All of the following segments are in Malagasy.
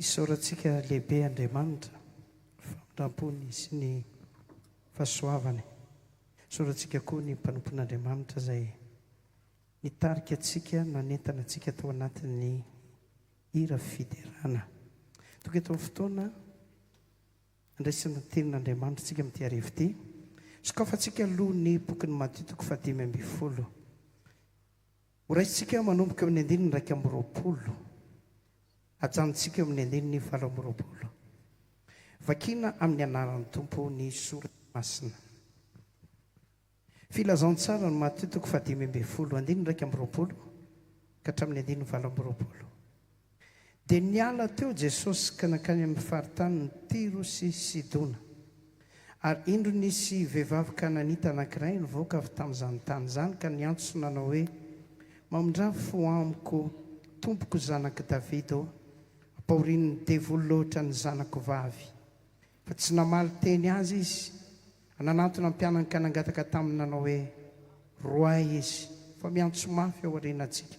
Isaorantsika lehibe Andriamanitra famindram-pony sy ny fahasoavany. Isaorantsika koa ny mpanompon'Andriamanitra izay nitarika antsika, nanentana antsika tao anatin'ny hira fiderana. Tonga eto amin'ny fotoana andraisana ny tenin'Andriamanitra isika amin'ity hariva ity. Sokafantsika aloha ny bokin'i Matio toko fahadimy ambin'ny folo. Horaisintsika manomboka eo amin'ny andininy 21. Ajanontsika eo amin'ny andininy 28. Vakina amin'ny anaran'ny Tompo ny soratra masina. Filazantsaran'i Matio toko fahadimy ambin'ny folo, andininy 21 ka hatramin'ny andininy 28. Dia niala teo Jesosy ka nankany amin'ny faritanin'i Tyro sy Sidona. Ary indro nisy vehivavy kananita anankiray nivoaka avy tamin'izany tany izany ka niantso nanao hoe, Mamindrà fo amiko, Tompoko zanak'i Davida ô, ampahorian'ny devoly loatra ny zanako vavy. Fa tsy namaly teny azy izy. Nanantona ny mpianany ka nangataka taminy nanao hoe, Roahy izy, fa miantso mafy ao aorianantsika.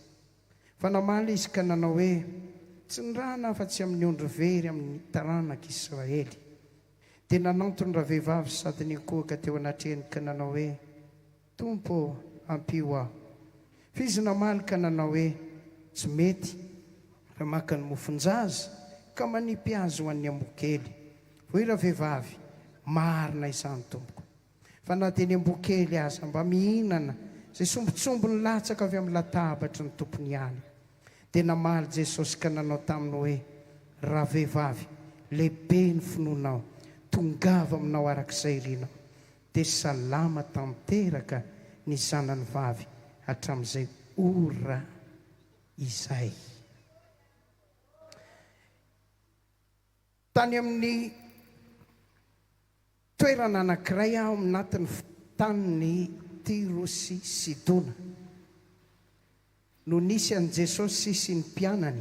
Fa namaly izy ka nanao hoe, Tsy nirahana afa-tsy amin'ny ondry very amin'ny taranak'Israely. Dia nanantona ravehivavy sady niankohoka teo anatrehany ka nanao hoe, Tompo ô, ampio aho. Fa izy namaly ka nanao hoe, Tsy mety raha maka ny mofon-jaza ka manipy azy ho an'ny amboa kely. Hoy ravehivavy, Marina izany, Tompoko. Fa na dia ny amboa kely aza mba mihinana izay sombintsombiny latsaka avy amin'ny latabatry ny tompony ihany. Dia namaly Jesosy ka nanao taminy hoe, Ravehivavy, lehibe ny finoanao, tongava aminao araka izay irinao. Dia salama tanteraka ny zanany vavy hatramin'izay ora izay. Tany amin'ny toerana anankiray aho anatin'ny faritanin'i Tyro sy Sidona no nisy an'i Jesosy sy ny mpianany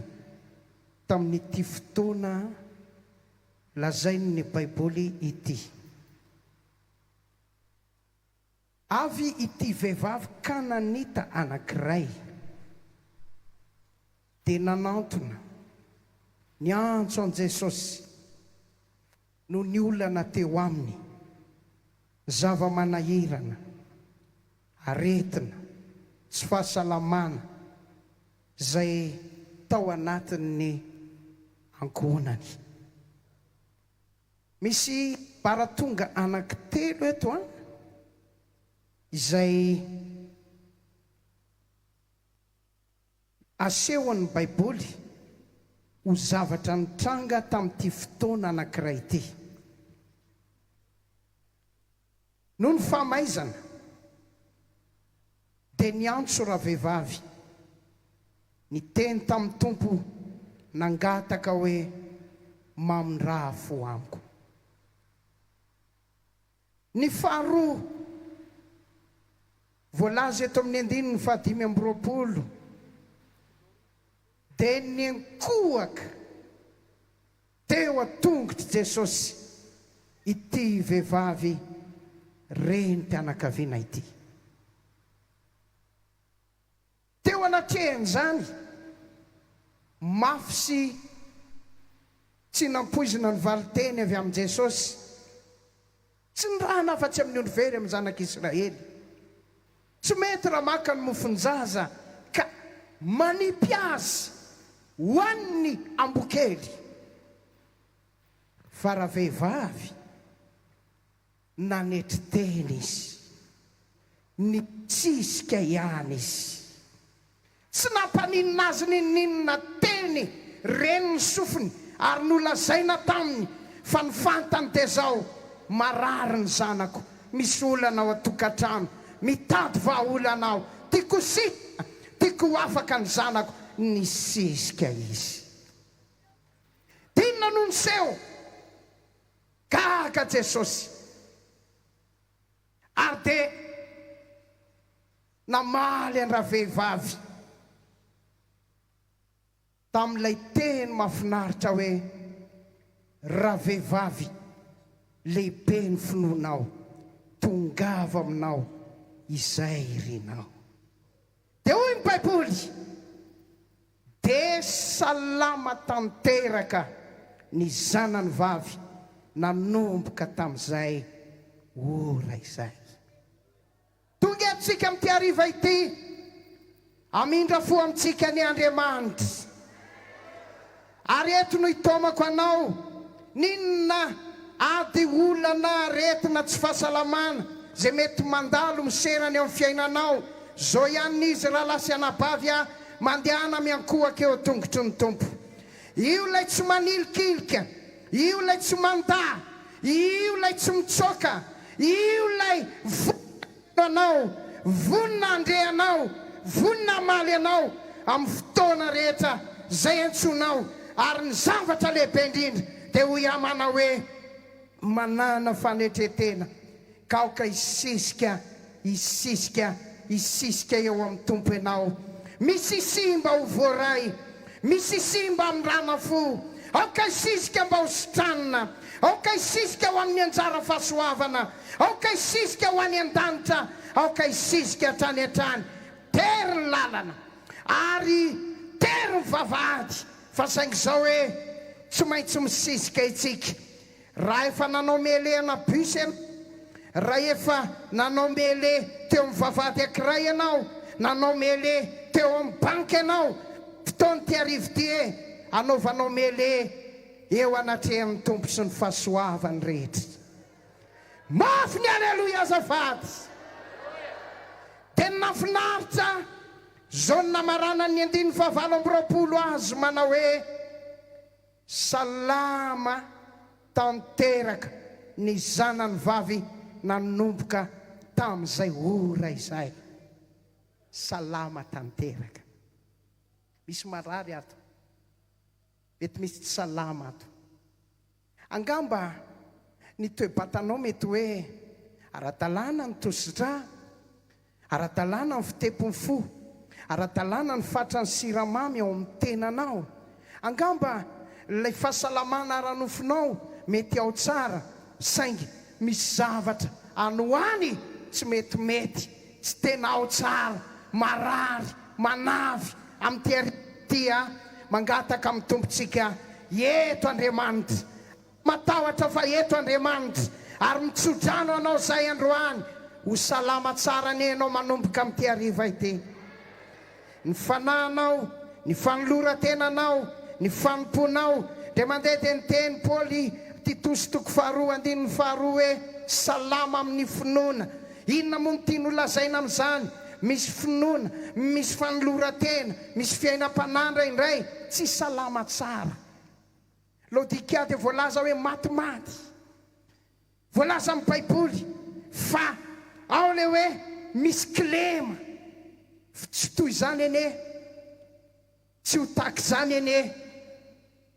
tamin'ity fotoana lazain'ny Baiboly ity. Avy ity vehivavy kananita anankiray dia nanantona, niantso an'i Jesosy noho ny olana teo aminy, zava-manahirana, aretina, tsy fahasalamana izay tao anatin'ny ankohonany. Misy baratonga anankitelo eto an, izay asehon'ny Baiboly ho zavatra nitranga tamin'ity fotoana anankiray ity. Noho ny fahamaizana, dia niantso ravehivavy, niteny tamin'ny Tompo, nangataka hoe, Mamindrà fo amiko. Ny faharoa, voalaza eto amin'ny andininy fahadimy amby roapolo, dia niankohoka teo an-tongotr'i Jesosy ity vehivavy renim-pianakaviana ity. Teo anatrehan'izany, mafy sy tsy nampoizina ny valin-teny avy amin'i Jesosy, Tsy nirahana afa-tsy amin'ny ondry very amin'ny zanak'Israely. Tsy mety raha maka ny mofon-jaza ka manipy azy ho an'ny ambokely. Fa ravehivavy nanetry tena izy. Nitsisika ihany izy. Tsy nampaninona azy n'inon'inona teny reny ny sofiny ary nolazaina taminy fa ny fantany dia izao, marary ny zanako, misy olana ao an-tokantrano, mitady vahaolana aho, tiako ho sitrana, tiako ho afaka ny zanako. Nisisika izy. Dia inona no niseho? Gaga Jesosy. Ary dia namaly an-dravehivavy tamin'ilay teny mahafinaritra hoe, Ravehivavy, lehibe ny finoanao, tongava aminao izay irinao. Dia hoy ny Baiboly, Dia salama tanteraka. ny zanany vavy nanomboka tamin'izay ora izay. Tonga eto isika amin'ity hariva ity, hamindra fo amintsika anie Andriamanitra. Ary eto no itaomako anao, n'inona ady, olana, aretina, tsy fahasalamana, izay mety mandalo, miserana eo amin'ny fiainanao, zao ihany izy rahalahy sy anabavy a, mandehana miankohaka eo an-tongotry ny Tompo. Io ilay tsy manilikilika, io ilay tsy mandà, io ilay tsy mitsoaka, io ilay vonona anao, vonona handre anao, vonona hamaly anao amin'ny fotoana rehetra izay antsoinao, ary ny zavatra lehibe indrindra dia hoy aho manao hoe, manàna fanetren-tena Ka aoka hisisika, hisisika, hisisika eo amin'ny Tompo ianao. Misisia mba ho voaray. Misisia mba hamindrana fo. Aoka hisisika mba ho sitranina. Aoka hisisika ho amin'ny anjara fahasoavana. Aoka hisisika ho any an-danitra. Aoka hisisika hatrany hatrany. Tery ny lalana. Ary tery ny vavahady. Fa saingy izao hoe, tsy maintsy misisika isika. Raha efa nanao mêlée ana bus ianao, raha efa nanao mêlée teo amin'ny vavahady ankiray ianao, nanao mêlée teo amin'ny banky ianao, fotoana ity hariva ity e, anaovanao mêlée eo anatrehan'ny Tompo sy ny fahasoavany rehetra. Mafy ny aleloia azafady! Dia nafinaritra izao ny namaranan'ny andininy fahavalo amby 20 azy manao hoe, Salama tanteraka ny zanany vavy nanomboka tamin'izay ora izay. Salama tanteraka. Misy marary ato. Mety misy tsy salama ato. Angamba ny toe-batanao mety hoe ara-dalàna ny tosi-drà, ara-dalàna ny fitepon'ny fo, ara-dalàna ny fatran'ny siramamy ao amin'ny tenanao. Angamba ilay fahasalamana ara-nofonao mety ao tsara, saingy misy zavatra any ho any tsy metimety, tsy tena ao tsara, marary, manavy, amin'ity hariva ity aho mangataka amin'ny Tompontsika eto Andriamanitra, matahotra fa eto Andriamanitra ary mitsodrano anao izay androany, ho salama tsara anie ianao manomboka amin'ity hariva ity. Ny fanahinao, ny fanoloran-tenanao, ny fanompoanao, dia mandeha dia niteny Paoly, Titosy toko faharoa andininy faharoa hoe, salama amin'ny finoana. Inona moa no tiany holazaina amin'izany? Misy finoana, misy fanoloran-tena, misy fiainam-panahy indraindray tsy salama tsara. Laodikia dia voalaza hoe matimaty. Voalaza amin'ny Baiboly fa ao ilay hoe misy kilema. Tsy toy izany anie. Tsy ho tahaka izany anie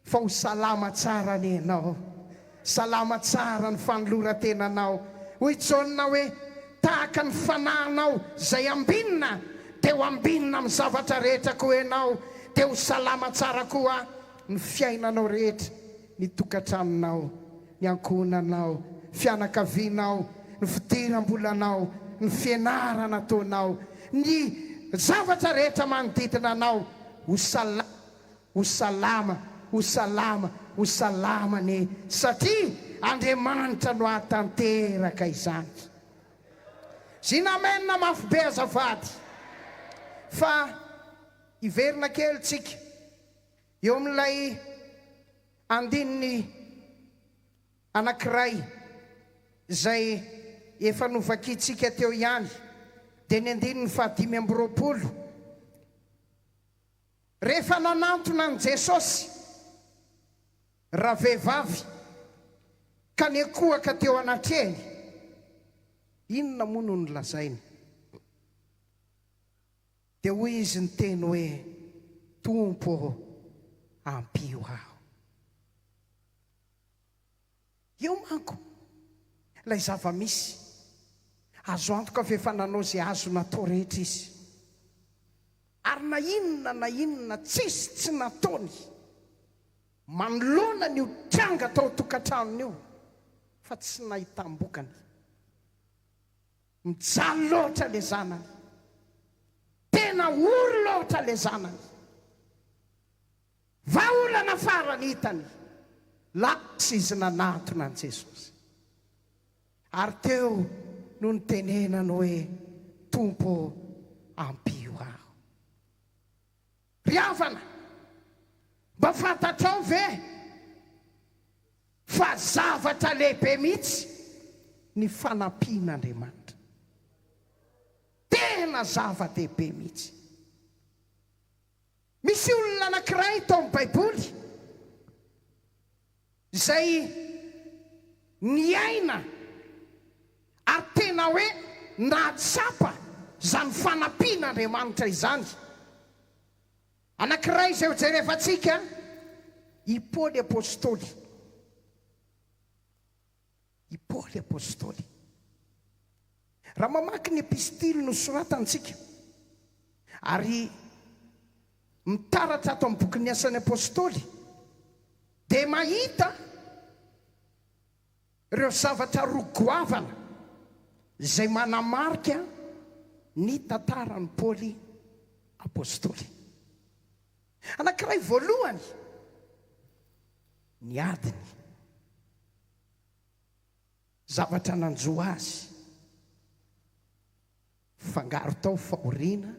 fa ho salama tsara anie ianao. Salama tsara ny fanoloran-tenanao. Hoy Jaona hoe, Tahaka ny fanahinao izay ambinina, dia ho ambinina amin'ny zavatra rehetra koa ianao, dia ho salama tsara koa ny fiainanao rehetra, ny tokantranonao, ny ankohonanao, fianakavianao, ny fidiram-bolanao, ny fianarana ataonao, ny zavatra rehetra manodidina anao, ho salama, ho salama, ho salama, ho salama anie, satria Andriamanitra no hahatanteraka izany. Zina amen mafy be azafady fa hiverina kely tsika eo amin'ilay Andininy anankiray izay efa novakintsika teo ihany dia ny andininy fahadimy amby 20. Rehefa nanantona an'i Jesosy ravehivavy ka niankohoka teo anatrehany, inona moa no nolazainy? Dia hoy izy niteny hoe, Tompo ô, ampio aho. Eo manko ilay zava-misy. Azo antoka fa efa nanao izay azo natao rehetra izy. Ary na inona na inona tsisy tsy nataony manoloana an'io tranga tao an-tokantranony io fa tsy nahitam-bokany. Mijaly loatra le zanany. Tena ory loatra le zanany. Vahaolana farany hitany. Lasa izy nanatona an'i Jesosy. Ary teo no nitenenany hoe, Tompo ô, ampio aho. Ry havana, mba fantatrao ve fa zavatra lehibe mihitsy ny fanampian'Andriamanitra? Tena zava-dehibe mihitsy. Misy olona anankiray tao amin'ny Baiboly izay niaina ary tena hoe nahatsapa izany fanampian'Andriamanitra izany. Anankiray izay hojerevantsika, i Paoly Apostoly. I Paoly Apostoly. Raha mamaky ny epistily nosoratany isika, ary mitaratra ato amin'ny bokin'ny Asan'ny Apostoly, dia mahita ireo zavatra roa goavana izay manamarika ny tantaran'i Paoly Apostoly. Anankiray voalohany, ny adiny. Zavatra nanjo azy. Fangaro tao fahoriana,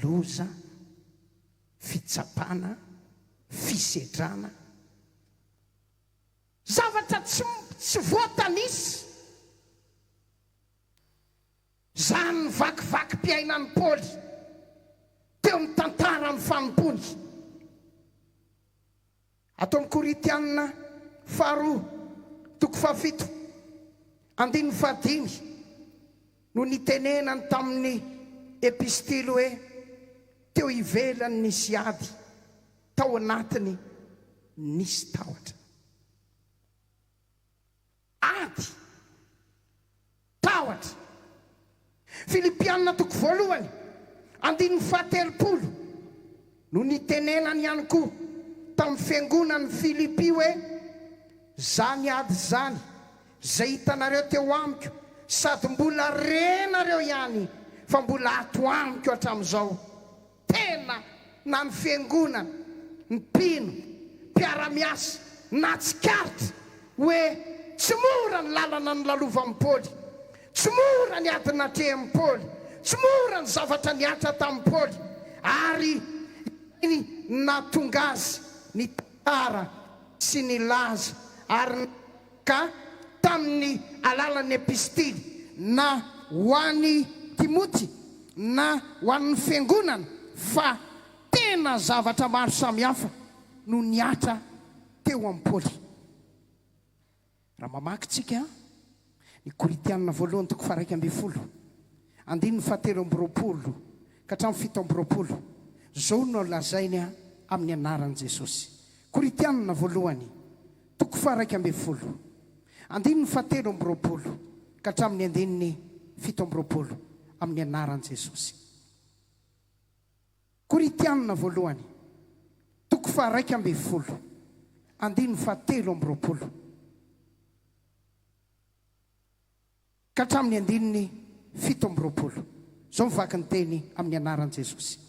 loza, fitsapana, fisedrana. Zavatra tsy tsy voatanisa. Izany ny vakivakim-piainan'i Paoly teo amin'ny tantaran'ny fanompoany. Ato amin'ny Korintiana faharoa toko fahafito andininy fahadimy no nitenenany tamin'ny epistily hoe teo ivelany nisy ady, tao anatiny nisy tahotra. Ady. Tahotra. Filipiana toko voalohany, andininy fahatelopolo no nitenenany ihany koa tamin'ny fiangonan'i Filipy hoe, Izany ady izany izay hitanareo teo amiko sady mbola renareo ihany fa mbola ato amiko hatramin'izao. Tena na ny fiangonana, ny mpino, mpiara-miasa, nahatsikaritra hoe tsy mora ny lalana nolalovan'i Paoly, tsy mora ny ady natrehin'i Paoly, tsy mora ny zavatra nihatra tamin'i Paoly, ary izay nahatonga azy nitantara sy nilaza ary ka tamin'ny alalan'ny epistily na ho an'i Timoty na ho an'ny fiangonana fa tena zavatra maro samihafa no nihatra teo amin'i Paoly. Raha mamaky tsika ny Korintiana voalohany toko faha-11, andininy faha-23 ka hatramin'ny 27, izao no lazainy amin'ny anaran'i Jesosy. Korintiana voalohany Toko faha-11, andininy faha-23 ka hatramin'ny andininy 27, amin'ny anaran'i Jesosy. Korintiana voalohany, toko faha-11, andininy faha-23 ka hatramin'ny andininy 27. Izao mivaky ny teny amin'ny anaran'i Jesosy.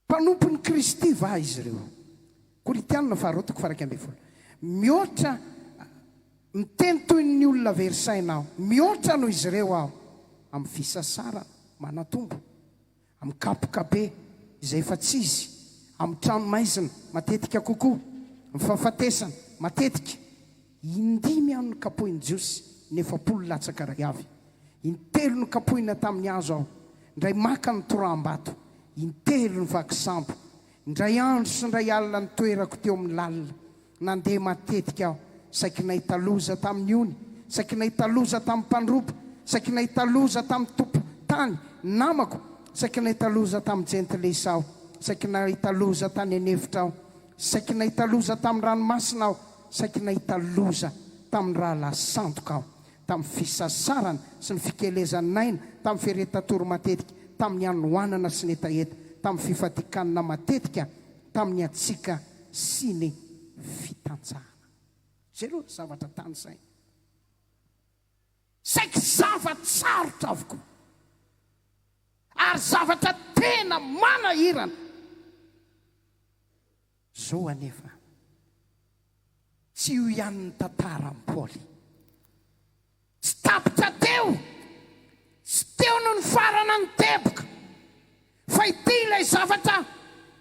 Mpanompon'i Kristy va izy ireo? Korintiana faharoa toko faha-11. Mihoatra, miteny toy ny olona very saina aho, mihoatra noho izy ireo aho, amin'ny fisasarana manan-tombo, amin'ny kapoka be izay efa tsy izy, amin'ny trano maizina matetika kokoa, amin'ny fahafatesana matetika. Indimy aho nokapohin'ny Jiosy, ny 40 latsaka iray avy. Intelo nokapohina tamin'ny hazo aho, indray maka notoraham-bato, intelo nivaky sambo. Indray andro sy indray alina nitoerako teo amin'ny lalina. Nandeha matetika aho, saiky nahita loza tamin'ny ony, saiky nahita loza tamin'ny mpandroba, saiky nahita loza tamin'ny tompon-tany namako, saiky nahita loza tamin'ny jentilisa aho, saiky nahita loza tany an'efitra aho, saiky nahita loza tamin'ny ranomasina aho, saiky nahita loza tamin'ny rahalahy sandoka aho. tamin'ny fisasarana sy ny fikelezan'aina, tamin'ny fiaretan-tory matetika, tamin'ny hanoanana sy ny hetaheta, tamin'ny fifadian-kanina matetika, tamin'ny hatsiaka sy ny fitanjahana. Jereo ny zavatra tanisaina. Saiky zava-tsarotra avokoa. ary zavatra tena manahirana. Izao anefa, tsy io ihany ny tantaran'i Paoly. Tsy tapitra teo, tsy teo no nifarana ny teboka, fa ity ilay zavatra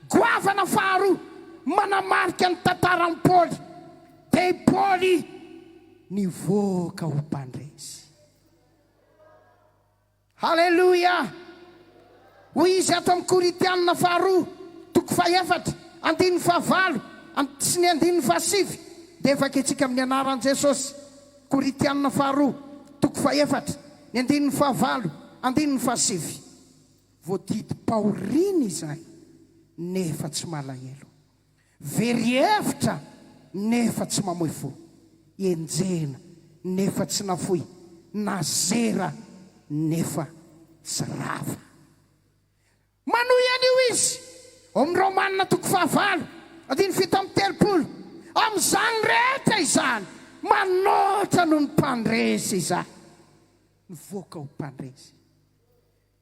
goavana faharoa manamarika ny tantaran'i Paoly, dia i Paoly nivoaka ho mpandresy. Haleloia! Hoy izy ato amin'ny Korintianina faharoa, toko fahefatra, andininy fahavalo sy ny andininy fahasivy, dia vakintsika amin'ny anaran'i Jesosy. Korintianina faharoa, toko fahefatra, ny andininy fahavalo, andininy fahasivy. Voadidim-pahoriana izahay, nefa tsy malahelo. Very hevitra nefa tsy mamoy fo, enjehina nefa tsy nafoy, nazera nefa tsy rava. Manohy an'io izy ao amin'ny Romana toko fahavalo, andininy 37, Amin'izany rehetra izany, manoatra noho ny mpandresy izahay. Nivoaka ho mpandresy.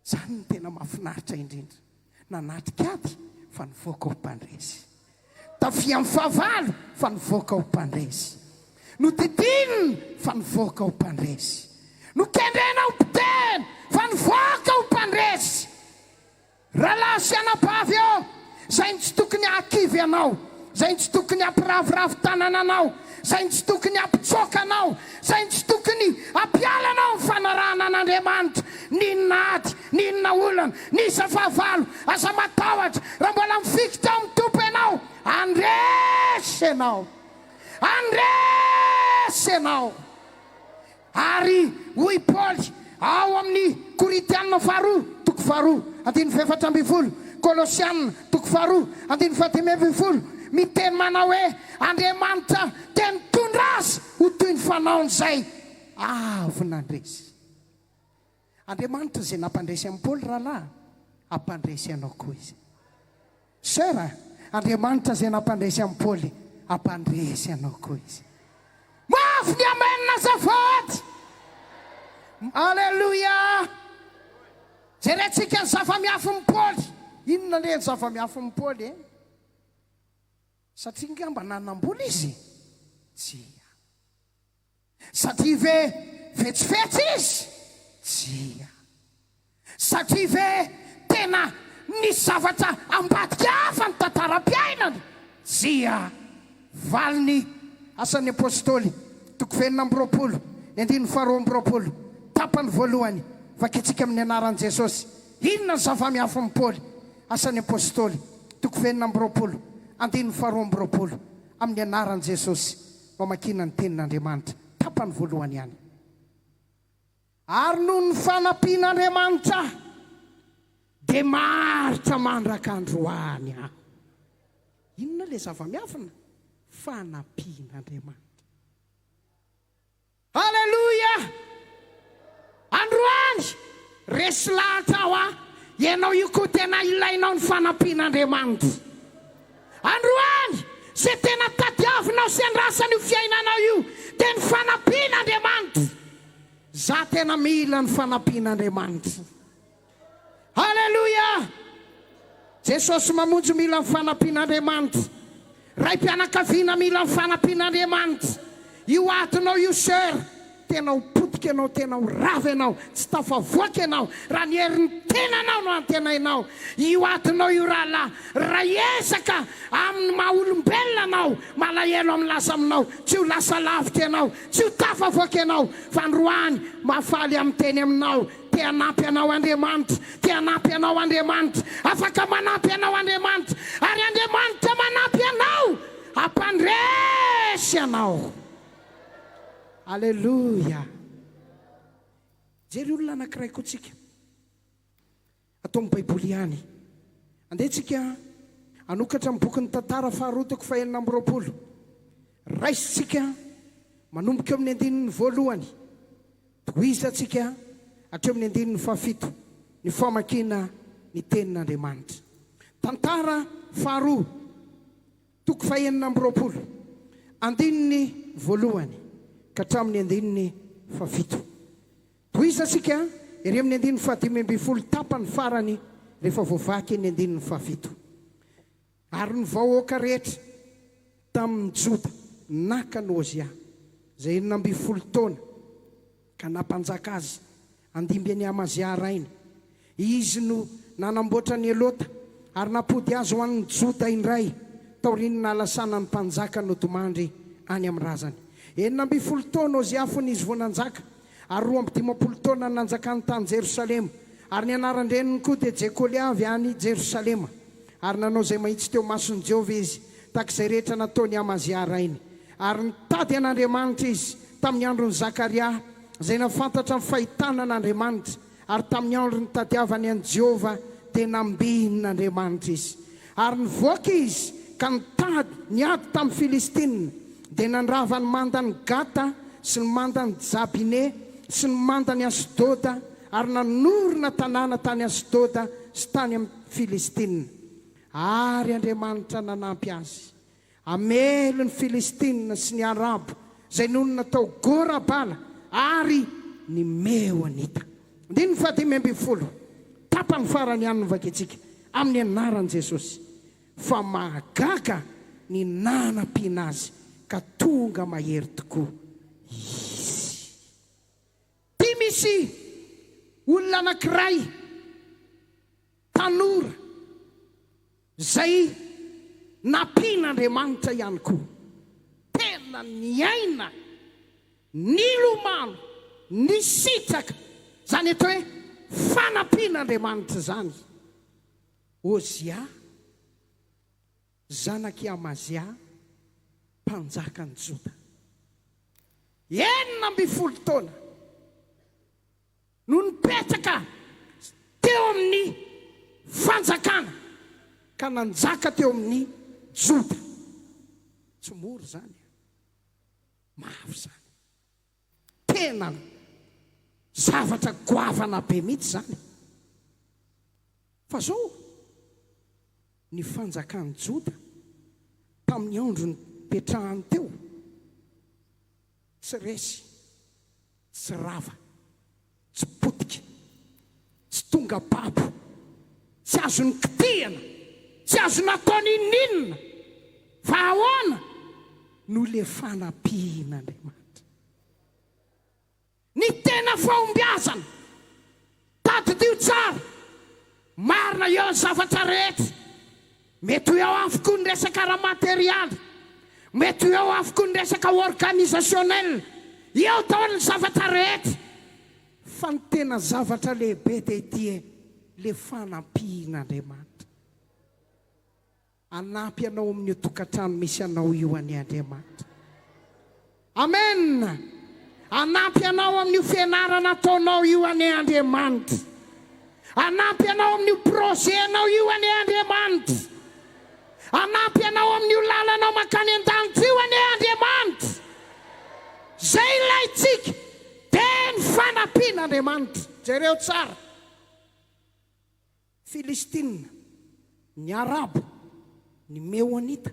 Izany no tena mahafinaritra indrindra. Nanatrika ady fa nivoaka ho mpandresy. Tafihan'ny fahavalo fa nivoaka ho mpandresy. Nodidinina fa nivoaka ho mpandresy. Nokendrena ho mpiteny fa nivoaka ho mpandresy. Rahalahy sy anabavy ô, izay no tsy tokony hahakivy anao, izay no tsy tokony hampiraviravy tanana anao, izay no tsy tokony hampitsoaka anao, izay no tsy tokony hampiala anao amin'ny fanarahana an'Andriamanitra. N'inona ady, n'inona olana, n'iza fahavalo, aza matahotra raha mbola mifikitra ao amin'ny Tompo ianao. Handresy ianao! Handresy ianao! Ary hoy Paoly ao amin'ny Korintiana faharoa, toko faharoa, andininy fahefatra ambin'ny folo, Kolosiana, toko faharoa, andininy fahadimy ambin'ny folo, miteny manao hoe, Andriamanitra dia nitondra azy ho toy ny fanaon'izay avy nandresy. Andriamanitra izay nampandresy an'i Paoly rahalahy, hampandresy anao koa Izy. Soeur a, Andriamanitra izay nampandresy an'i Paoly, hampandresy anao koa Izy. Mafy ny amen azafady! Aleloia! Jerentsika ny zava-miafin'i Paoly. Inona le ny zava-miafin'i Paoly e? Satria ngamba nanam-bola izy? Tsia. Satria ve fetsifetsy izy? Tsia. Satria ve tena nisy zavatra ambadika hafa ny tantaram-piainany? Tsia. Valiny, Asan'ny Apostoly, toko fahenina amby roapolo, ny andininy faharoa amby roapolo, tapany voalohany, vakintsika amin'ny anaran'i Jesosy. Inona ny zava-miafin'i Paoly? Asan'ny Apostoly, toko fahenina amby roapolo, andininy faharoa amby roapolo, amin'ny anaran'i Jesosy. Famakiana ny Tenin'Andriamanitra, tapany voalohany ihany. Ary noho ny fanampian'Andriamanitra ahy, dia maharitra mandraka androany aho. Inona ilay zava-miafina? Fanampian'Andriamanitra. Aleloia! Androany, resy lahatra aho a, ianao io koa tena ilainao ny fanampian'Andriamanitra. Androany, izay tena tadiavinao sy andrasan'io fiainanao io dia ny fanampian'Andriamanitra. Za tena mila ny fanampian'Andriamanitra. Aleloia! Jesosy mamonjy mila ny fanampian'Andriamanitra. Raim-pianakaviana mila ny fanampian'Andriamanitra. Io adinao io soeur, tena ho potika ianao, tena ho rava ianao, tsy tafavoaka ianao raha ny herin'ny tenanao no antenainao. Io adinao io rahalahy, raha hiezaka amin'ny maha olombelona anao, malahelo amin'ny lasa aminao, tsy ho lasa lavitra ianao, tsy ho tafavoaka ianao, fa androany mahafaly aho miteny aminao, Te hanampy anao Andriamanitra, te hanampy anao Andriamanitra, afaka manampy anao Andriamanitra, ary Andriamanitra manampy anao hampandresy anao. Aleloia. Jery olona anankiray koa tsika. Ato amin'ny Baiboly ihany. Andeha tsika hanokatra ny bokin'ny Tantara faharoa toko fahenina amby roapolo. Raisintsika manomboka eo amin'ny andininy voalohany. Tohizantsika hatreo amin'ny andininy fahafito ny famakiana ny Tenin'Andriamanitra. Tantara faharoa, toko fahenina amby roapolo, andininy voalohany ka hatramin'ny andininy fahafito. Tohizantsika. Ery amin'ny andininy fahadimy ambin'ny folo tapany farany rehefa voavaky ny andininy fahafito. Ary ny vahoaka rehetra tamin'ny Joda naka an'i Ozia, izay 16 taona, ka nampanjaka azy handimby an'i Amazia rainy. Izy no nanamboatra an'i Elota ary nampody azy ho an'ny Joda indray, taorian'ny nahalasanan'ny mpanjaka nodimandry any amin'ny razany. 16 taona Ozia fony izy vao nanjaka, ary 52 taona nanjakany tany Jerosalema. Ary ny anaran-dreniny koa dia Jekolia avy any Jerosalema. Ary nanao izay mahitsy teo imason'i Jehovah izy, tahaka izay rehetra nataon'i Amazia rainy. Ary nitady an'Andriamanitra izy tamin'ny andron'i Zakaria, izay nahafantatra ny fahitana an'Andriamanitra, ary tamin'ny andro nitadiavany an'i Jehovah, dia nambinin'Andriamanitra izy. Ary nivoaka izy ka nitady, niady tamin'ny Filistina, dia nandrava ny mandan'i Gata sy ny mandan'i Jabine sy ny mandan'i Asdoda, ary nanorina tanàna tany Asdoda sy tany amin'ny Filistina. Ary Andriamanitra nanampy azy. Hamely ny Filistina sy ny Arabo izay nonina tao Gora-bala ary ny Meonita. Andininy fahadimy ambin'ny folo, tapany farany ihany no vakintsika, amin'ny anaran'i Jesosy, fa mahagaga ny nanampiana azy ka tonga mahery tokoa izy. Ity misy olona anankiray tanora izay nampian'Andriamanitra ihany koa. Tena niaina, nilomano, nisitraka izany atao hoe fanampian'Andriamanitra izany. Ozia, zanak'i Amazia, mpanjakan'i Joda. 16 taona no nipetraka teo amin'ny fanjakana ka nanjaka teo amin'ny Joda. Tsy mora izany, mafy izany. Tena zavatra goavana be mihitsy izany. Fa zao, ny fanjakan'i Joda tamin'ny andro nipetrahany teo, tsy resy, tsy rava, tsy potika, tsy tonga babo, tsy azo nikitihana, tsy azo natao n'inon'inona, fa ahoana no le fanampian'Andriamanitra? Ny tena fahombiazana, tadidio tsara, marina eo ny zavatra rehetra, mety ho eo avokoa ny resaka ara-materialy, mety ho eo avokoa ny resaka organisationnel, eo daholo ny zavatra rehetra, fa ny tena zavatra lehibe dia ity e, le fanampian'Andriamanitra. Hanampy anao amin'io tokantrano misy anao io anie Andriamanitra. Amen! Hanampy anao amin'io fianarana ataonao io anie Andriamanitra. Hanampy anao amin'io projet-nao io anie Andriamanitra. Hanampy anao amin'io lalanao mankany an-danitra io anie Andriamanitra. Izay ilaintsika dia ny fanampian'Andriamanitra. Jereo tsara. Filistina, ny Arabo, ny Meonita,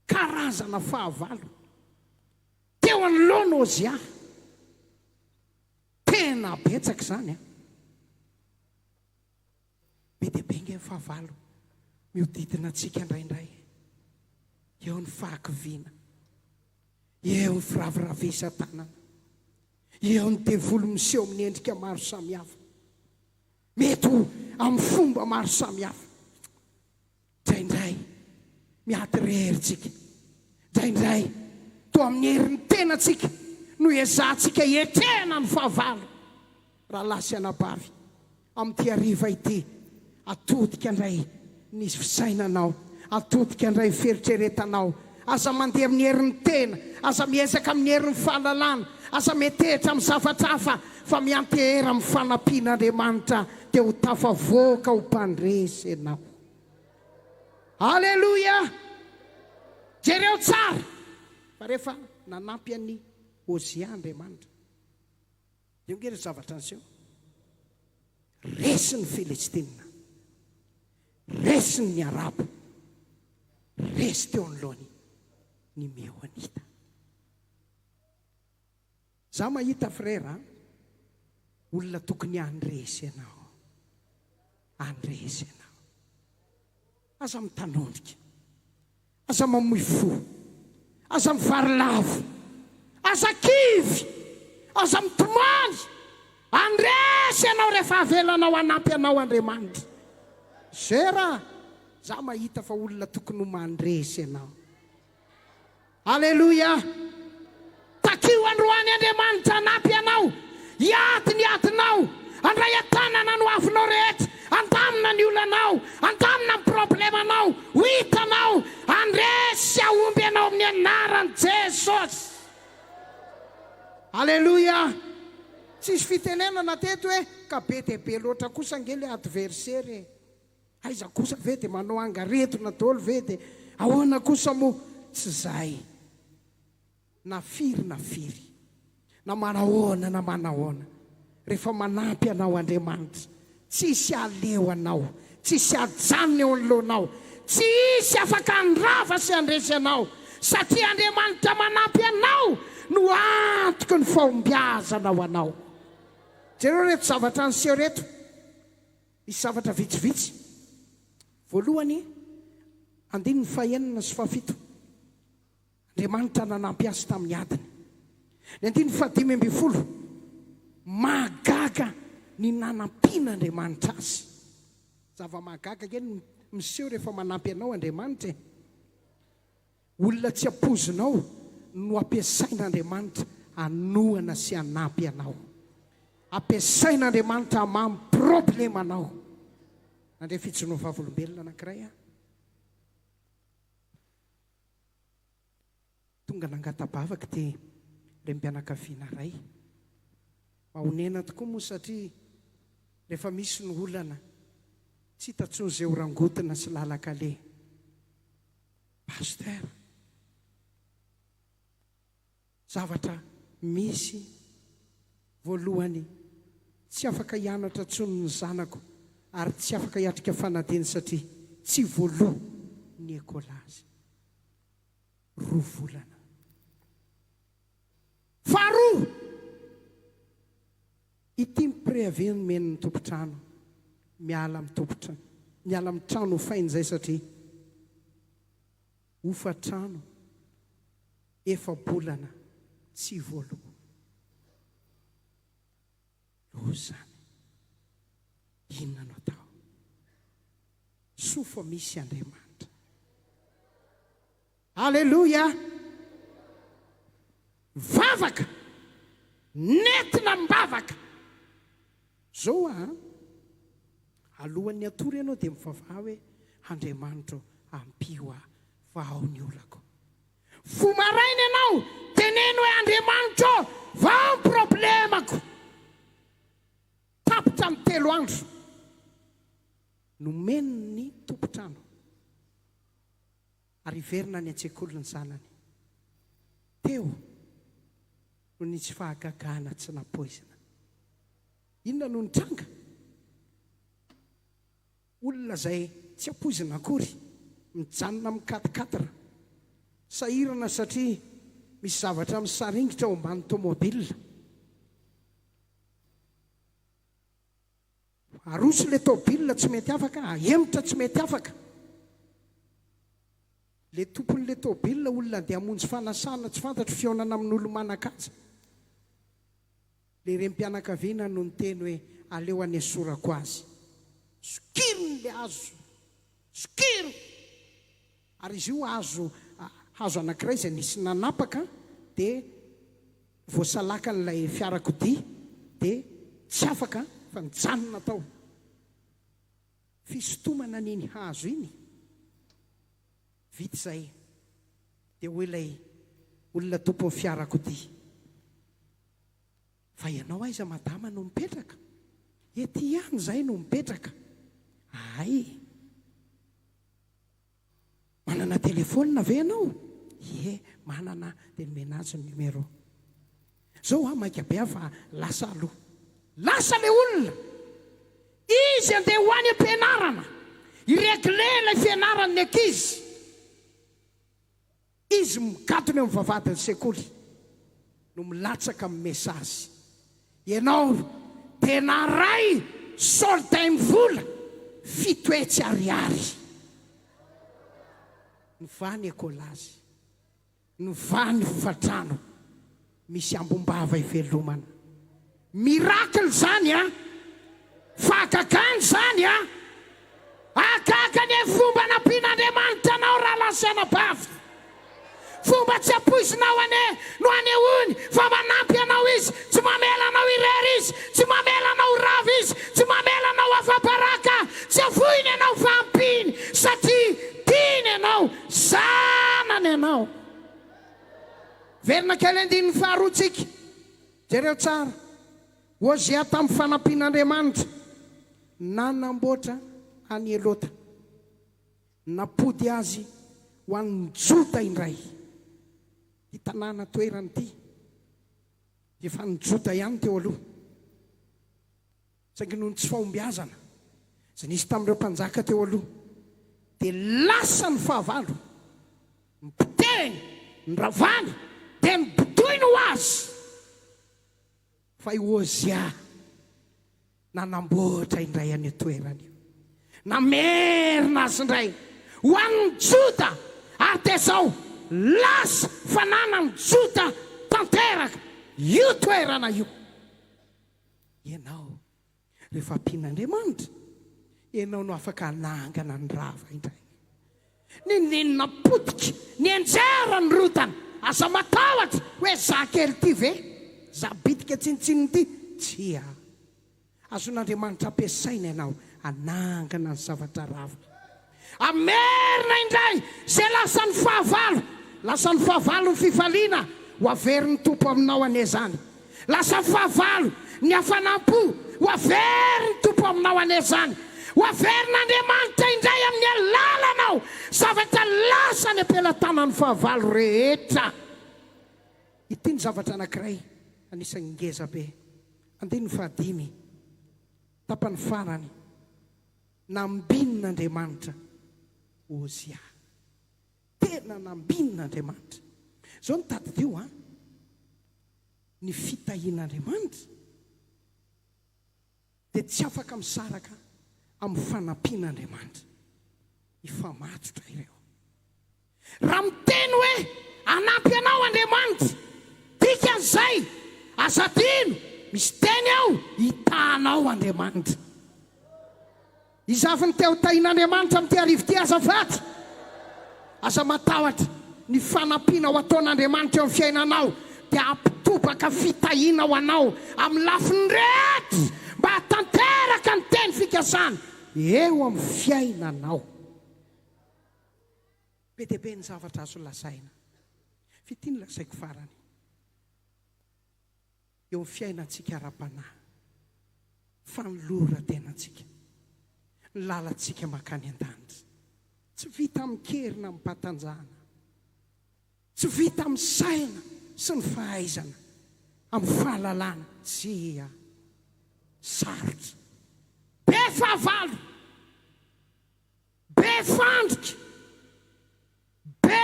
karazana fahavalo teo anoloan'i Ozia. Tena betsaka izany an! Be dia be ange ny fahavalo mihodidina antsika indraindray. Eo ny fahakiviana, eo ny firaviravisan-tanana, eo ny devoly miseho amin'ny endrika maro samihafa. Mety ho amin'ny fomba maro samihafa. Indraindray miady irery tsika. Indraindray toa amin'ny herin'ny tenantsika no iezahantsika hiatrehana ny fahavalo. Rahalahy sy anabavy, amin'ity hariva ity, atodika indray ny fisainanao, atodika indray ny fieritreretanao. Aza mandeha amin'ny herin'ny tena, aza miezaka amin'ny herin'ny fahalalana, aza miantehitra amin'ny zavatra hafa, fa miantehera amin'ny fanampian'Andriamanitra, dia ho tafavoaka ho mpandresy ianao. Aleloia! Jereo tsara fa rehefa nanampy an'i Hosea Andriamanitra, dia ange ny zavatra niseho. Resy ny Filistina, resy ny Arabo, resy teo anoloany ny Meonita. Za mahita frère a! Olona tokony handresy ianao. Handresy ianao. Aza mitanondrika. Aza mamoy fo. Aza mivarilavo. Aza kivy. Aza mitomany. Handresy ianao rehefa avelanao hanampy anao Andriamanitra. Zera, za mahita fa olona tokony ho mandresy ianao. Aleloia! Takio androany Andriamanitra hanampy anao hiady ny adinao, handray an-tanana ny hoavinao rehetra, handamina ny olanao, handamina ny problemanao, ho hitanao, handresy sy hahomby ianao amin'ny anaran'i Jesosy. Aleloia! Tsisy fitenenana teto hoe ka be dia be loatra kosa ange le adversaire e. Aiza kosa ve dia manao angaredona daholo ve dia ahoana kosa moa? Tsy izay. Na firy na firy, na manahoana na manahoana, rehefa manampy anao Andriamanitra, tsy hisy haleho anao, tsy hisy hajanona eo anoloanao, tsy hisy afaka handrava sy handresy anao, satria Andriamanitra manampy anao no antoky ny fahombiazana ho anao. Jereo ireto zavatra niseho ireto. Misy zavatra vitsivitsy. Voalohany, andininy fahenina sy fahafito, Andriamanitra nanampy azy tamin'ny adiny. Ny andininy fahadimy ambin'ny folo, mahagaga ny nanampian'Andriamanitra azy. Zava-mahagaga ange no miseho rehefa manampy anao Andriamanitra e. Olona tsy ampoizinao no ampiasain'Andriamanitra hanohana sy hanampy anao. Ampiasain'Andriamanitra hamaha ny problemanao. Nandre fijoroan'ny vavolombelona anankiray aho. Tonga nangata-bavaka ity renim-pianakaviana iray. Mahonena tokoa moa satria rehefa misy ny olana, tsy hita intsony izay ho rangotina sy lalan-kaleha. Pasteur, zavatra misy voalohany tsy afaka hianatra tsony ny zanako ary tsy afaka hiatrika fanadiny satria tsy voaloa ny écolage 2 volana. Faharoa, ity ny préavis nomen'ny tompon-trano, miala amin'ny tompon-trano, miala amin'ny trano hofainy izay satria hofa-trano efa-bolana tsy voaloa. Loza izany. Inona no atao? Soa fa misy Andriamanitra. Aleloia! Vavaka! Nentina am-bavaka! Zao a! Alohan'ny hatory ianao dia mivavaha hoe, Andriamanitra ô, ampio aho fa ao ny olako. Vao maraina ianao, teneno hoe, Andriamanitra ô, vao ny problemako. Tapitra ny 3 andro. Nomeny ny tompon-trano. Ary hiverina any an-tsekoly ny zanany. Teo no nisy fahagagana tsy nampoizina. Inona no nitranga? Olona izay tsy ampoizina akory, mijanona amin'ny quatre-quatre. Sahirana satria misy zavatra misaringitra ao ambany tomobile. Aroso le tôbile tsy mety afaka, ahemotra tsy mety afaka. Le tompon'le tôbile olona andeha hamonjy fanasana tsy fantatro fihaonana amin'olo-manan-kaja. Le renim-pianakaviana no niteny hoe aleo anesorako azy. Sokiriny le hazo. Sokiriny! Ary izy io hazo hazo anankiray izay nisy nanapaka dia voasalakan'ilay fiarakodia dia tsy afaka fa nijanona tao. Fisintomana an'iny hazo iny. Vita izay dia hoy ilay olona tompon'ny fiarakodia, Fa ianao aiza madama no mipetraka? Ety ihany izahay no mipetraka. Hay! Manana telephone ve ianao? Ie, manana aho. Dia nomena azy ny numéro. Zao aho maika be aho fa lasa aloha. Lasa le olona! Izy andeha ho any am-pianarana, hi-regler ilay fianaran'ny ankizy. Izy migadona eo amin'ny vavahadin'ny sekoly no milatsaka amin'ny message. Ianao. Dia naray solde vola 700 ariary. Nivaha ny ekolazy. Nivaha ny hofantrano. Misy ambom-bava ivelomana. Miracle zany an! Fahagagana izany an! Hahagaga anie ny fomba nampian'Andriamanitra anao rahalahy sy anabavy. Fomba tsy ampoizinao anie no anehoany fa manampy anao Izy, tsy mamela anao irery Izy, tsy mamela anao ho rava Izy, tsy mamela anao ho afa-baraka, tsy avoiny ianao fa ampiany satria tiany ianao, zanany ianao. Verina kely andininy faharoa tsika. Jereo tsara. Hosea tamin'ny fanampian'Andriamanitra nanamboatra an'i Elota. Nampody azy ho an'ny Joda indray. Ity tanàna toerana ity dia efa an'ny Joda ihany teo aloha. Saingy noho ny tsy fahombiazana izay nisy tamin'ireo mpanjaka teo aloha dia lasa ny fahavalo, nipotehiny, noravany, dia nobodoiny ho azy. Fa i Ozia nanamboatra indray an'io toerana io, namerina azy indray ho an'ny Joda, ary dia izao lasa fananan'ny Joda tanteraka io toerana io. Ianao, rehefa ampian'Andriamanitra, ianao no afaka hanangana ny rava indray. N'inon'inona potika, nianjera ny rodana. Aza matahotra hoe za kely ity ve? Za bitika tsinontsinona ity? Tsia. Azon'Andriamanitra ampiasaina ianao hanangana ny zavatra rava. Hamerina indray izay lasan'ny fahavalo. Lasan'ny fahavalo ny fifaliana, ho averin'ny Tompo aminao anie izany. Lasa fahavalo ny hafanam-po, ho averin'ny Tompo aminao anie izany. Ho averin'Andriamanitra indray amin'ny alalanao zavatra lasa any am-pelatanan'ny fahavalo rehetra. Ity ny zavatra anankiray anisan'ny ngeza be. Andininy fahadimy, tapany farany, Nambinin'Andriamanitra Ozia. Tena nambinin'Andriamanitra. Izao no tadidio an! Ny fitahian'Andriamanitra dia tsy afaka misaraka amin'ny fanampian'Andriamanitra. Mifamatotra ireo. Raha miteny hoe hanampy anao Andriamanitra, dikan'izay, aza adino, misy teny ao, hitahanao Andriamanitra. Iza avy no te ho tahin'Andriamanitra amin'ity hariva ity azafady? Aza matahotra, ny fanampiana ho ataon'Andriamanitra eo amin'ny fiainanao dia hampitobaka fitahiana ho anao amin'ny lafiny rehetra mba hahatanteraka ny teny fikasany eo amin'ny fiainanao. Be dia be ny zavatra azo lazaina, f'ity no lazaiko farany. Eo amin'ny fiainantsika ara-panahy, fanoloran-tenantsika, ny lalantsika mankany an-danitra. Tsy vita amin-kery na amim-pahatanjahana, tsy vita amin'ny saina sy ny fahaizana, amin'ny fahalalana, tsia, sarotra, be fahavalo, be fandrika, be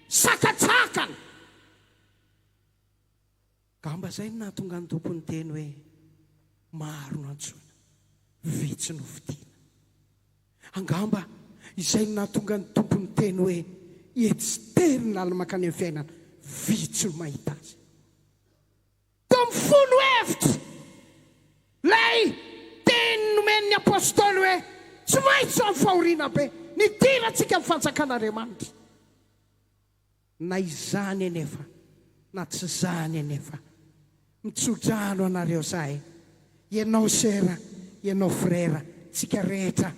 sakantsakana. Angamba izay no nahatonga ny Tompo niteny hoe, Maro no antsoina, vitsy no fidina. Angamba izay no nahatonga ny Tompo niteny hoe, Etsy tery ny lalana mankany amin'ny fiainana, vitsy no mahita azy. Toa mifono hevitra ilay teny nomen'ny Apostoly hoe, Tsy maintsy ho amin'ny fahoriana be ny hidirantsika amin'ny fanjakan'Andriamanitra. Na izany anefa na tsy izany anefa, mitsodrano anareo zahay, ianao sera, ianao frera, tsika rehetra,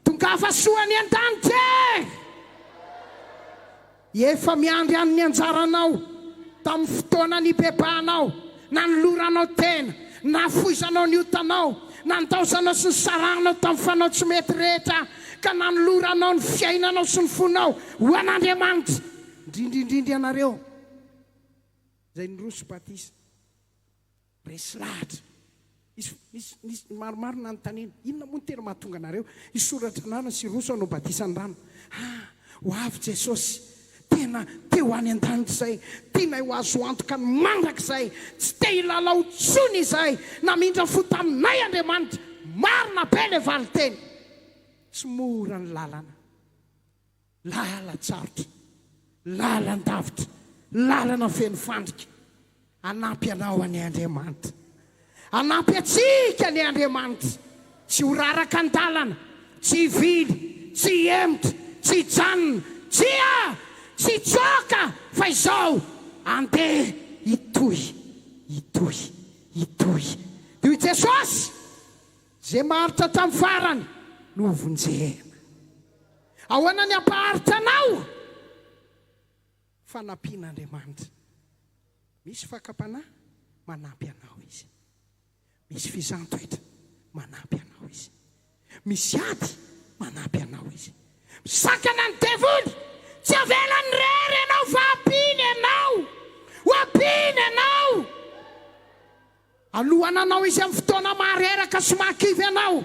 tongava soa any an-danitra e! Efa miandry any ny anjaranao, tamin'ny fotoana nibebahanao, nanoloranao tena, nahafoizanao ny otanao, nandaozanao sy nisarahanao tamin'ny fanao tsy mety rehetra, ka nanoloranao ny fiainanao sy ny fonao ho an'Andriamanitra, indrindra indrindra ianareo izay niroso batisa, resy lahatra. Nisy, nisy, nisy maromaro nanontaniana, inona moa no tena mahatonga anareo hisoratra anarana sy hiroso hanao batisa ny rano? Ah, ho avy Jesosy. Tena te ho any an-danitra izay. Tianay ho azo antoka ny mandrakizay. Tsy te hilalao intsony izahay. Namindra fo taminay Andriamanitra. Marina be ilay valin-teny. Tsy mora ny lalana. Lalan-tsarotra, lalan-davitra, lalana feno fandrika. Hanampy anao anie Andriamanitra. Hanampy antsika anie Andriamanitra. Tsy ho raraka an-dalana, tsy hivily, tsy hihemotra, tsy hijanona, tsia, tsy hitsoaka fa izao andeha hitohy, hitohy, hitohy. Dia hoy Jesosy, Izay maharitra hatramin'ny farany no hovonjena. Ahoana ny hampaharitra anao? Fanampian'Andriamanitra. Misy fakam-panahy, manampy anao Izy. Misy fizahan-toetra, manampy anao Izy. Misy ady, manampy anao Izy. Misakana ny devoly, tsy avelany irery ianao fa ampiany ianao. Ho ampiany ianao. Hanohana anao Izy amin'ny fotoana mahareraka sy mahakivy anao.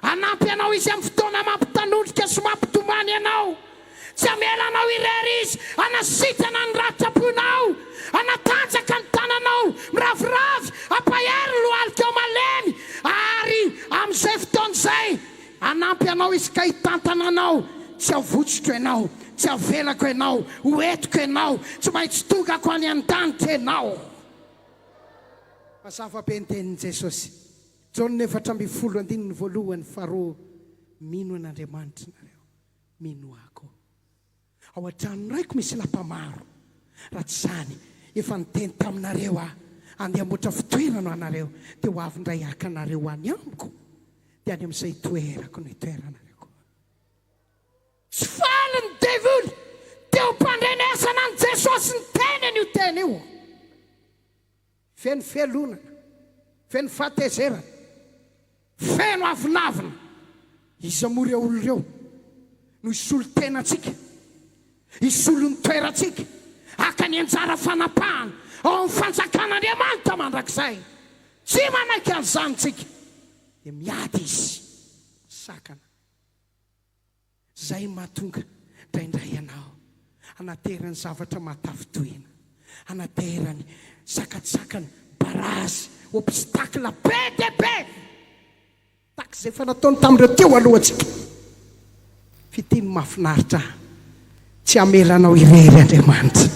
Hanampy anao Izy amin'ny fotoana mampitanondrika sy mampitomany anao. Tsy hamela anao irery Izy. Hanasitrana ny ratram-ponao. Hanatanjaka ny tananao miraviravy. Hampahery ny lohalikao malemy. Ary amin'izay fotoana izay, hanampy anao Izy ka hitantana anao. Tsy havotsotro ianao. Tsy havelako ianao. Ho entiko ianao. Tsy maintsy tongako any an-danitra ianao. Mazava be ny tenin'i Jesosy. Jaona 14 andininy voalohany faharoa Mino an'Andriamanitra nareo, mino ahy koa. Ao an-tranon'ny Raiko misy lapa maro. Raha tsy izany, efa niteny taminareo aho, handeha hamboatra fitoerana ho anareo, dia ho avy indray haka anareo ho any amiko, dia any amin'izay itoerako no hitoeranareo koa. Tsy faly ny devoly teo am-pandrenesana an'i Jesosy niteny an'io teny io. Feno fialonana, feno fahatezerana, feno avonavona. Iza moa ireo olona ireo no hisolo tena antsika, hisolo ny toerantsika, haka ny anjara fanapahana ao amin'ny fanjakan'Andriamanitra mandrakizay? Tsy manaiky an'izany isika. Dia miady izy, misakana. Zay mahatonga indraindray ianao anaterany zavatra mahatafintohina, anaterany sakatsakana, barrage, obstacle be dia be, tahaka izay efa nataony tamin'ireo teo alohantsika. Fiteny mahafinaritra ahy. Tsy hamela anao irery Andriamanitra.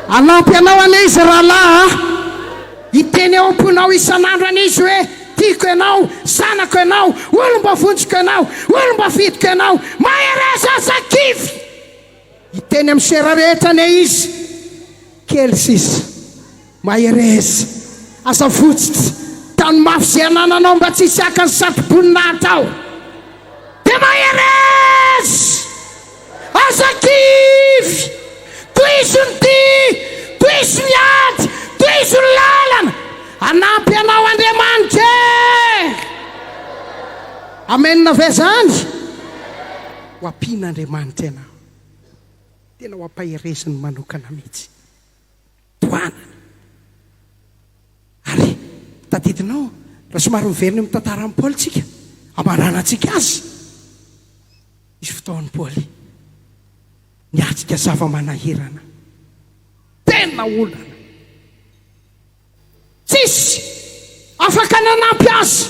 Hanampy anao anie Izy rahalahy a! Hiteny ao am-ponao isan'andro anie Izy hoe, Tiako ianao, zanako ianao, olom-boavonjiko ianao, olom-boafidiko ianao, mahereza aza kivy! Hiteny amin'ny sera rehetra anie Izy, Kely sisa. Mahereza, aza votsotra, tano mafy izay anananao mba tsy hisy haka ny satroboninahitra ao. Dia mahereza, aza kivy, tohizo ny dia, tohizo ny ady, tohizo ny lalana, hanampy anao Andriamanitra e! Amen ve zany? Ho ampian'Andriamanitra ianao, tena ho ampahereziny manokana mihitsy. Tohanana. Ary tadidinao, raha somary miverina eo amin'ny tantaran'i Paoly tsika, hamaranantsika azy, nisy fotoan'i Paoly niatrika zava-manahirana, tena olana. Tsisy afaka nanampy azy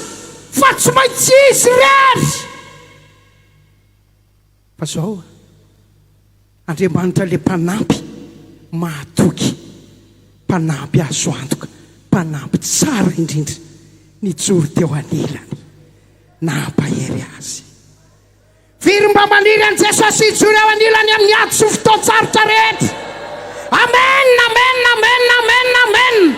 fa tsy maintsy izy irery. Fa zao, Andriamanitra le mpanampy mahatoky, mpanampy azo antoka, mpanampy tsara indrindra, nijoro teo anilany, nampahery azy. Firy mba maniry an'i Jesosy hijoro eo anilany amin'ny ady sy fotoan-tsarotra rehetra? Amen, amen, amen, amen, amen.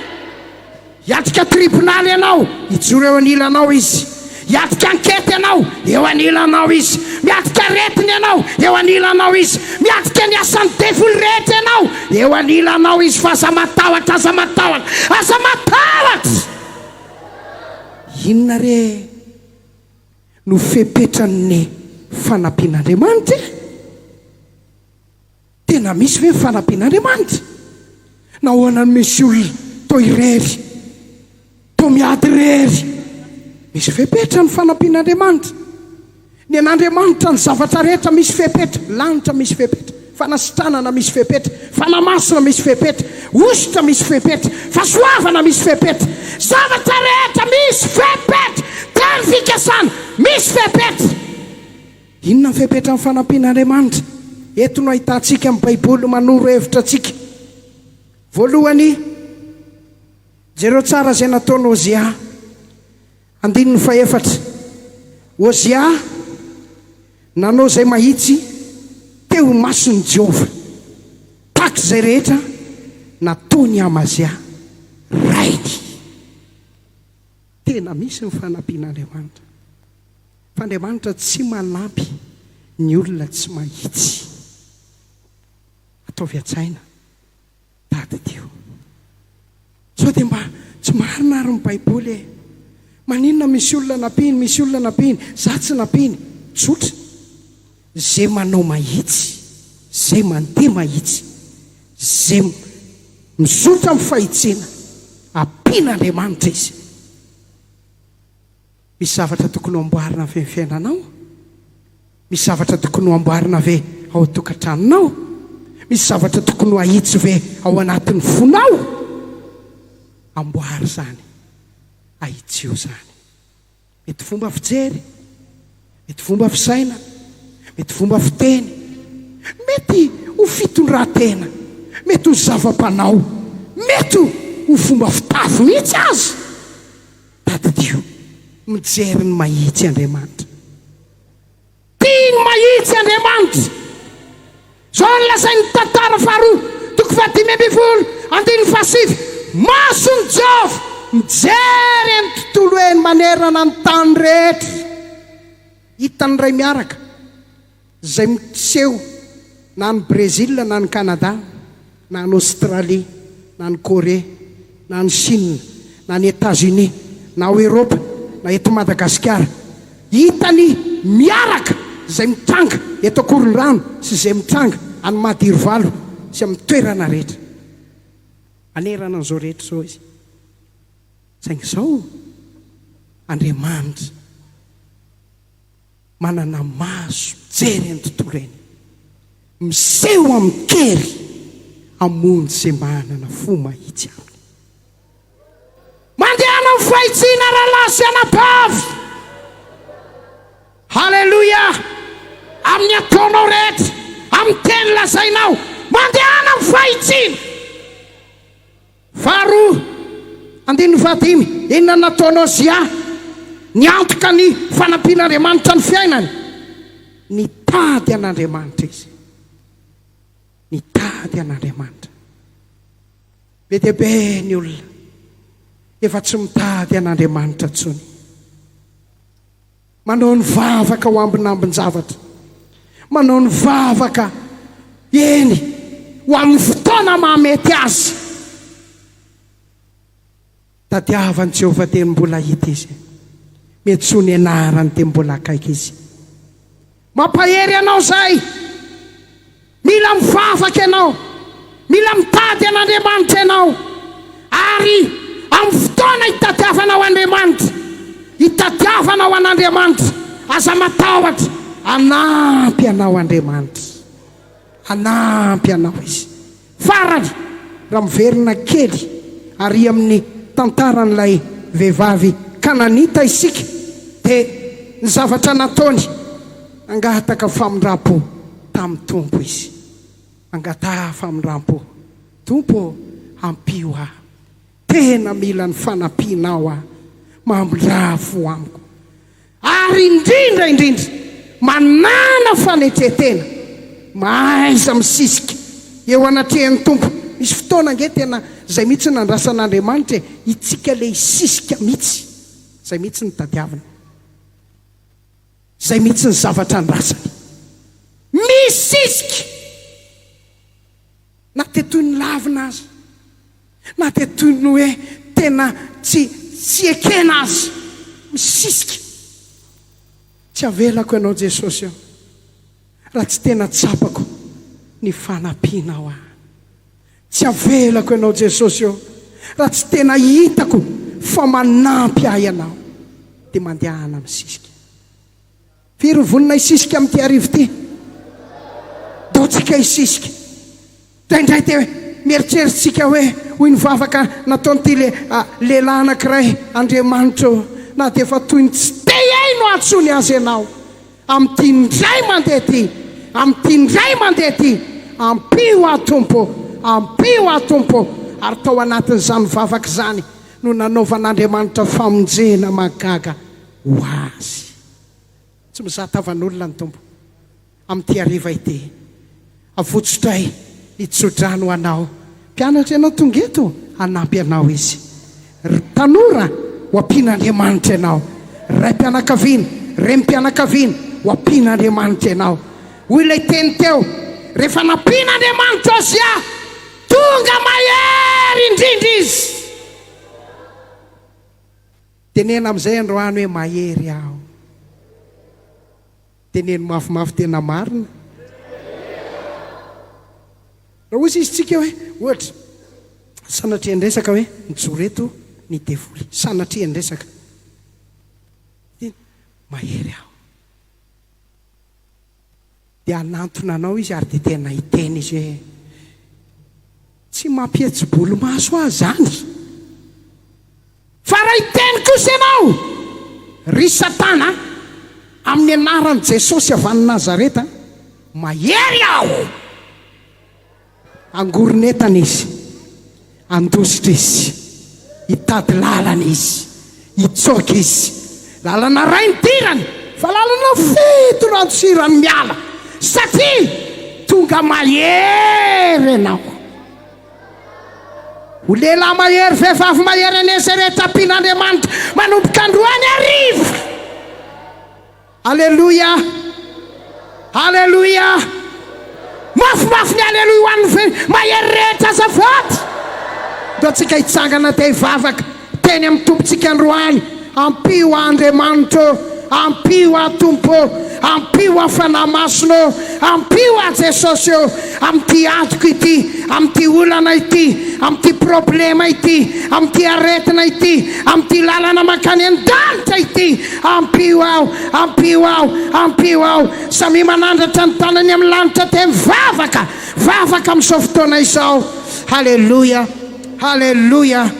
Hiatrika tribonaly ianao, hijoro eo anilanao Izy. Hiatrika ankety ianao, eo anilanao Izy. Miatrika aretina ianao, eo anilanao Izy. Miatrika ny asan'ny devoly rehetra ianao, eo anilanao Izy. Fa aza matahotra, aza matahotra, aza matahotra! Inona re no fepetran'ny fanampian'Andriamanitra e? Tena misy ve ny fanampian'Andriamanitra? Nahoana no misy olona toa irery, toa miady irery? Misy fepetra ny fanampian'Andriamanitra. Ny an'Andriamanitra ny zavatra rehetra misy fepetra, lanitra misy fepetra. Fanasitranana misy fepetra, Fanahy Masina misy fepetra, hosotra misy fepetra, fahasoavana misy fepetra, zavatra rehetra misy fepetra, teny fikasana misy fepetra. Inona ny fepetran'ny fanampian'Andriamanitra? Eto no ahitantsika ny Baiboly manoro hevitra antsika. Voalohany, jereo tsara izay nataon'i Hosea. Andininy fahefatra, Hosea nanao izay mahitsy teo imason'i Jehovah, tahaka izay rehetra nataon'i Amazia rainy. Tena misy ny fanampian'Andriamanitra. Fa Andriamanitra tsy manampy ny olona tsy mahitsy. Ataovy an-tsaina. Tadidio. Sao dia mba tsy marina ary ny baiboly e? Maninona misy olona nampiany, misy olona nampiany, za tsy nampiany? Tsotra. Ze manao mahitsy, ze mandeha mahitsy, ze mizotra amin'ny fahitsiana, ampian'Andriamanitra izy. Misy zavatra tokony ho amboarina ve ny fiainanao? Misy zavatra tokony ho amboarina ve ao an-tokantranonao? Misy zavatra tokony ho ahitsy ve ao anatin'ny fonao? Amboary izany, ahitsio izany. Mety fomba fijery, mety fomba fisaina, mety fomba fiteny, mety ho fitondran-tena, mety ho zava-panao, mety ho fomba fitafy mihitsy aza. Tadidio, mijery ny mahitsy Andriamanitra. Tia ny mahitsy Andriamanitra. Izao no lazain'ny Tantara faharoa, toko fahadimy ambin'ny folo, andininy fahasivy, Mason'i Jehovah mijery eny tontolo eny manerana ny tany rehetra. Hitan'ny Ray miaraka izay miseho na any Brésil na any Canada na any Australie na any Corée na any Chine na any Etats-Unis na ao Eropa na eto Madagasikara. Hitany miaraka izay mitranga eto Ankorondrano sy izay mitranga any Madirovalo sy amin'ny toerana rehetra. Manerana an'izao rehetra izao izy. Saingy izao Andriamanitra. Manana maso mijery eny tontolo eny. Miseho amin-kery hamonjy izay manana fo mahitsy aminy. Mandehana amin'ny fahitsiana rahalahy sy anabavy. Haleloia! Amin'ny ataonao rehetra, amin'ny teny lazainao, mandehana amin'ny fahitsiana. Faharoa, andininy fahadimy, inona no nataon'i Ozia niantoka ny fanampian'Andriamanitra ny fiainany? Nitady an'Andriamanitra izy. Nitady an'Andriamanitra. Be dia be ny olona efa tsy mitady an'Andriamanitra intsony. Manao ny vavaka ho ambinambin-javatra. Manao ny vavaka, eny, ho amin'ny fotoana mahamety azy. Tadiavan'i Jehovah dia mbola hita izy. Miantsoa ny anarany dia mbola akaiky izy. Mampahery anao izay. Mila mivavaka ianao. Mila mitady an'Andriamanitra ianao. Ary amin'ny fotoana hitadiavanao Andriamanitra, hitadiavanao an'Andriamanitra, aza matahotra, hanampy anao Andriamanitra. Hanampy anao Izy. Farany, raha miverina kely ary amin'ny tantaran'ilay vehivavy Kananita isika, dia ny zavatra nataony, nangataka famindram-po tamin'ny Tompo izy. Mangataha famindram-po. Tompo ô, ampio aho. Tena mila ny fanampianao aho. Mamindrà fo amiko. Ary indrindra indrindra, manàna fanetren-tena, mahaiza misisika eo anatrehan'ny Tompo. Misy fotoana ange tena izay mihitsy no andrasan'Andriamanitra e, itsika le hisisika mihitsy, izay mihitsy no tadiaviny, izay mihitsy ny zavatra andrasany. Misisika! Na dia toy ny lavina aza, na dia toy ny hoe tena tsy tsy ekena aza, misisika. Tsy avelako ianao Jesosy ô, raha tsy tena tsapako ny fanampianao ahy. Tsy avelako ianao Jesosy ô, raha tsy tena hitako fa manampy ahy ianao. Dia mandehana misisika. Firy ny vonona hisisika amin'ity hariva ity? Ndao tsika. Isika hisisika. Indraindray dia mieritreritsika hoe, hoy ny vavaka nataon'ity lehilahy anankiray, Andriamanitra ô, na dia efa toy ny tsy te hihaino ahy intsony aza Ianao, amin'ity indray mandeha ity, amin'ity indray mandeha ity, ampio aho Tompo, ampio aho Tompo. Ary tao anatin'izany vavaka izany no nanaovan'Andriamanitra famonjena mahagaga ho azy. Tsy mizaha tavan'olona ny Tompo amin'ity hariva ity. Avotsotray ny tsodrano ho anao. Mpianatra ianao tonga eto, hanampy anao Izy. Ry tanora, ho ampian'Andriamanitra ianao. Ry raim-pianakaviana, renim-pianakaviana, ho ampian'Andriamanitra ianao. Hoy ilay teny teo, rehefa nampian'Andriamanitra Ozia, tonga mahery indrindra izy. Teneno amin'izay androany hoe mahery aho. Teneno mafimafy tena marina. Raha hoy izy tsika hoe, ohatra, sanatrian-dresaka hoe mijoro eto ny devoly. Sanatrian-dresaka. Tena mahery aho. Dia hanantona anao izy ary dia tena hiteny izy hoe, Tsy mampihetsi-bolomaso ahy izany. Fa raha hiteny kosa ianao, Ry Satana, amin'ny anaran'i Jesosy avy any Nazareta, mahery aho! Hangoron'entana izy, handositra izy, hitady lalana izy, hitsoaka izy. Lalana iray nidirany, fa lalana fito no andosirany miala, satria tonga mahery ianao. Ho lehilahy mahery, vehivavy mahery anie izay rehetra ampian'Andriamanitra manomboka androany hariva. Aleloia! Aleloia! Mafimafy ny aleloia ho an'ny mahery rehetra azafady! Ndao tsika hitsangana dia hivavaka teny amin'ny Tompontsika androany, Ampio aho Andriamanitra ô! Ampio aho Tompo ô! Ampio aho Fanahy Masina ô! Ampio aho Jesosy ô! Amin'ity adiko ity, amin'ity olana ity, amin'ity problema ity, amin'ity aretina ity, amin'ity lalana mankany an-danitra ity, ampio aho, ampio aho, ampio aho. Samia manandratra ny tanany amin'ny lanitra dia mivavaka, vavaka amin'izao fotoana izao. Haleloia, haleloia.